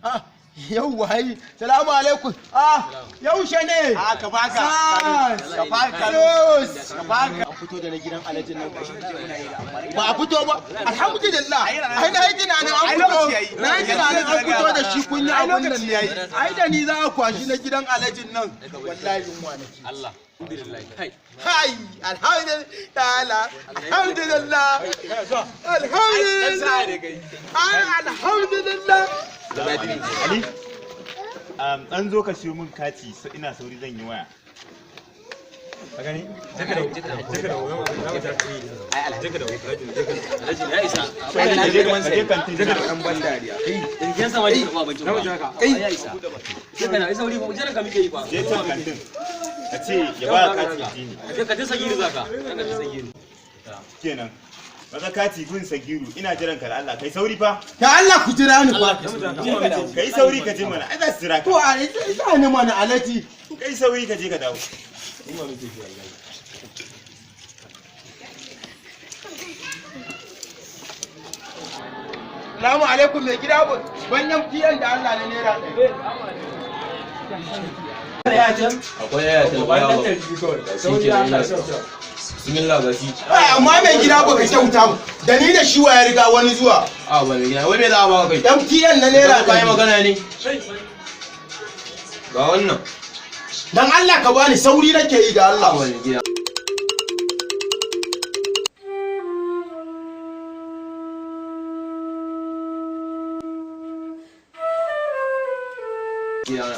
Ah, yauwa ai. Salamu alaikum. Ah, yaushe ne? A ka baka. Ka baka. Yes. Ka baka. An fito da na gidan alhajin nan gashi kace muna yi da ba a fito ba. Alhamdulillah. Ai na yi tunanin an Ai, fito. lokaci yayi. Na yi tunanin an fito da shi kun yi Ai, abun nan lokaci ne. yayi. Ai da ni za a kwashi na gidan alhajin nan. Wallahi yunwa nake. Allah. Alhamdulillah. Kai. Hai, alhamdulillah. Alhamdulillah. Alhamdulillah. Ai, alhamdulillah. Ali, an zo ka siyo min kati, ina sauri zan yi waya. Ka gani? Alhaji ya isa. Ka je kantin can. Yan sama ji karɓa abincin ba. Kai. Ya isa. Je kana isa wuri ba jiran ka muke yi ba. Je can kantin. Ka ce ya ba ka kati jini. Ka je sagiri zaka. Ka je sagiri. Kenan. Maza kati gun Sagiru, ina jiran ka da Allah. Kai sauri fa. Ta Allah ku jira ni fa. Kai sauri ka je mana. Ai za su jira To ka. a isa ni mana alhaji. Kai sauri ka je ka dawo. Salamu alaikum mai gida ban yamtiyan da Allah na naira ɗari. Akwai yaya talbaya ba shi ke nan ina bismillah ba shi. Ai, amma mai gida baka kyauta ba. Da ni da shi wa ya riga wani zuwa. A ba mai gida, wai me za a ba kai? MTN na naira ka yi ɗari. magana ne ga wannan. Dan Allah ka bani sauri nake yi da A Allah. ba mai gida. Gida na.